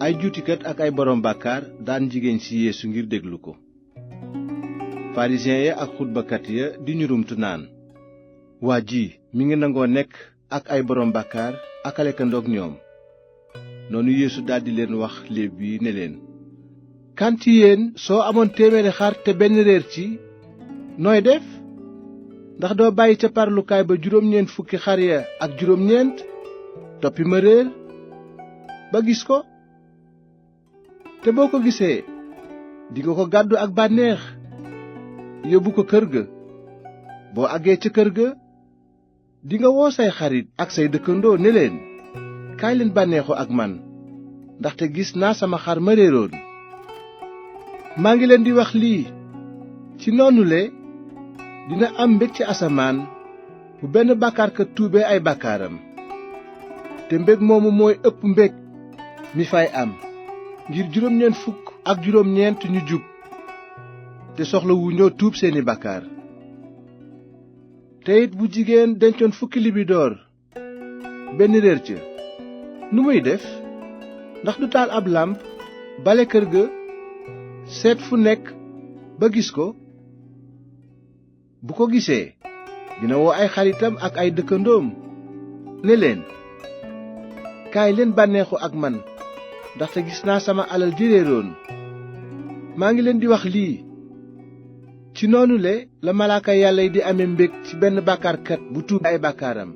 ay juutikat ak ay borom bàkkaar daan jigéen ci Yeesu ngir déglu ko. farisiyen ya ak xutbakat ya di ñu rumtu naan, waa ji mi ngi nangoo nekk ak ay borom bàkkaar ak a lekkandoog ñoom. noonu Yeesu daldi leen wax léeb bi ne leen, kan ci yéen soo amoon 100 xar te benn réer ci nooy def? ndax doo bàyyi ca parlukaay ba 90 xar ya ak 9 toppi ma réer ba gis ko? te boo ko gisee dinga ko gàddu ak bànneex yóbbu ko kër ga. boo àggee ca kër ga dinga woo say xarit ak say dëkkandoo ne leen, kaay leen bànneexu ak man ndaxte gis naa sama xar ma réeroon. maa ngi leen di wax lii, ci noonu le dina am mbég ci asamaan bu benn bàkkaarkat tuubee ay bàkkaaram. te mbég moomu mooy ëpp mbég mi fay am ngir 99 ñu jub te soxla wu ñoo tuub seeni bàkkaar. te it bu jigéen dencoon 10 libidoor benn réer ca, nu muy def? ndax du taal ab làmp bale kër ga seet fu nekk ba gis ko? bu ko gisee dina woo ay xaritam ak ay dëkkandoom ne leen, kaay leen bànneexu ak man ndaxte gis naa sama alal ji réeroon. maa ngi leen di wax lii, ci noonu le la malaaka yàlla yi di amee mbég ci benn bàkkaarkat bu tuub ay bàkkaaram.